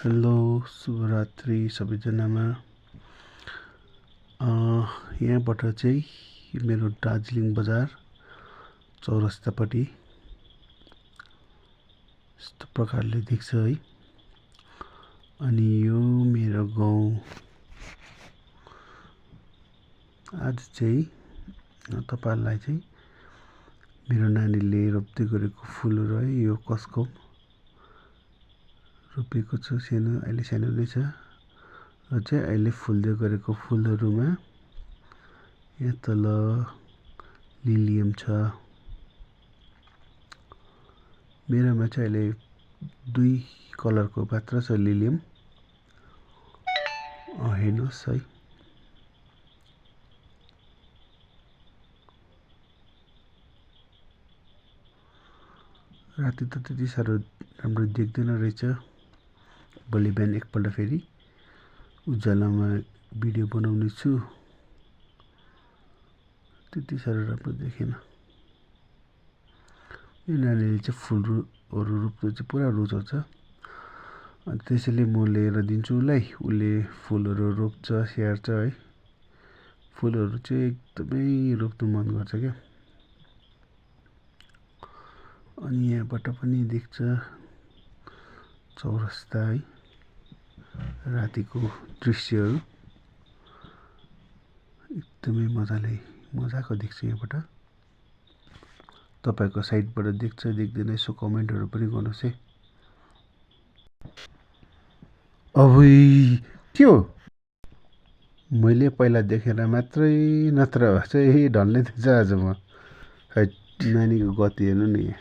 Hello शुभरात्रि सबैजनामा। यहाँबाट चाहिँ मेरो दार्जिलिङ बजार चौरस्तापट्टि यस्तो प्रकारले देख्छ है। अनि यो मेरो गाउँ। आज चाहिँ तपाईहरुलाई चाहिँ मेरो नानीले रोप्दै गरेको फुलहरु है। यो कसको रोपेको छु, अहिले सानो नै छ र चाहिँ अहिले फुल्दै गरेको फुलहरुमा यहाँ तल लिलियम छ। मेरोमा चाहिँ अहिले 2 कलरको मात्र छ लिलियम। हेर्नुस् है। राति त त्यति साह्रो राम्रो देख्दैन रहेछ। भोलि बिहान एकपल्ट फेरि उज्यालोमा भिडियो बनाउने छु। त्यति साह्रो राम्रो देखेन। यो नानीले चाहिँ फुलहरु रोप्नु चाहिँ पुरा रुचाउँछ। अनि त्यसैले म लिएर दिन्छु उसलाई। उसले फुलहरु रोप्छ, स्याहार्छ है। फुलहरु चाहिँ एकदमै रोप्नु मन गर्छ क्या। अनि यहाँबाट पनि देख्छ चौरस्ता है। रातिको दृश्यहरु एकदमै मजाको देख्छ यहाँबाट। तपाईको साइडबाट देख्छ देख्दैन यसो कमेन्टहरु पनि गर्नुस् है। अबुई के हो? मैले पहिला देखेर मात्रै नत्र चाहिँ ढल्ने थिएछ आज म। हैट नानीको गति हेर्नु नि।